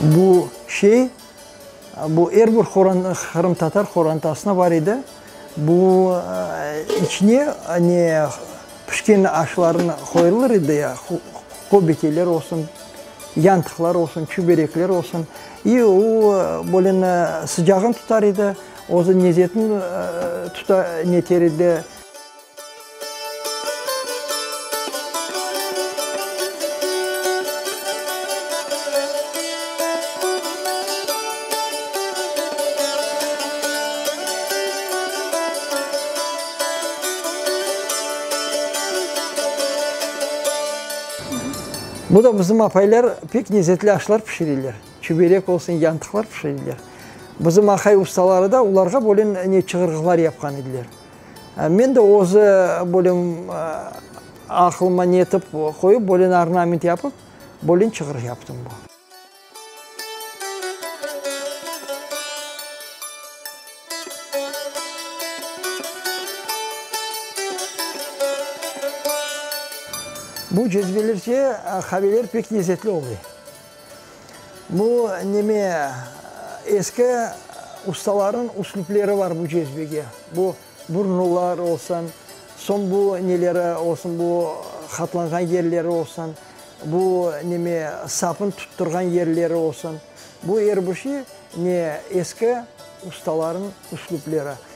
Bu şey, bu er bir qırımtatar qorantasına bar edi. Bu içine ne pişken aşlarnı qoyulır edi ya, köbekeler olsun, yantıqlar olsun, çüberekler olsun. İ o böyle sıcağın tutar edi, özü nezetini tuta, neter edi. Bu da bizim apaylar pek lezetli aşlar pişireler. Çüberek olsun, yantıqlar pişireler. Bizim aqay ustaları da olarğa böyle ne çığırğılar yapqan ediler. Men de özü böyle aqılıma netip qoyıp, böyle ornament yapıp, böyle çığır yaptım. Bu cezvelerce qaveler pek lezetli oluy. Bu neme, eski ustalarnıñ üslüpleri bar bu cezvege. Bu burnular olsun, soñ bu neleri olsun, bu qatlanğan yerleri olsun, bu neme, sapın tutturğan yerleri olsun. Bu er bir şey ne eski ustalarnıñ üslüpleri.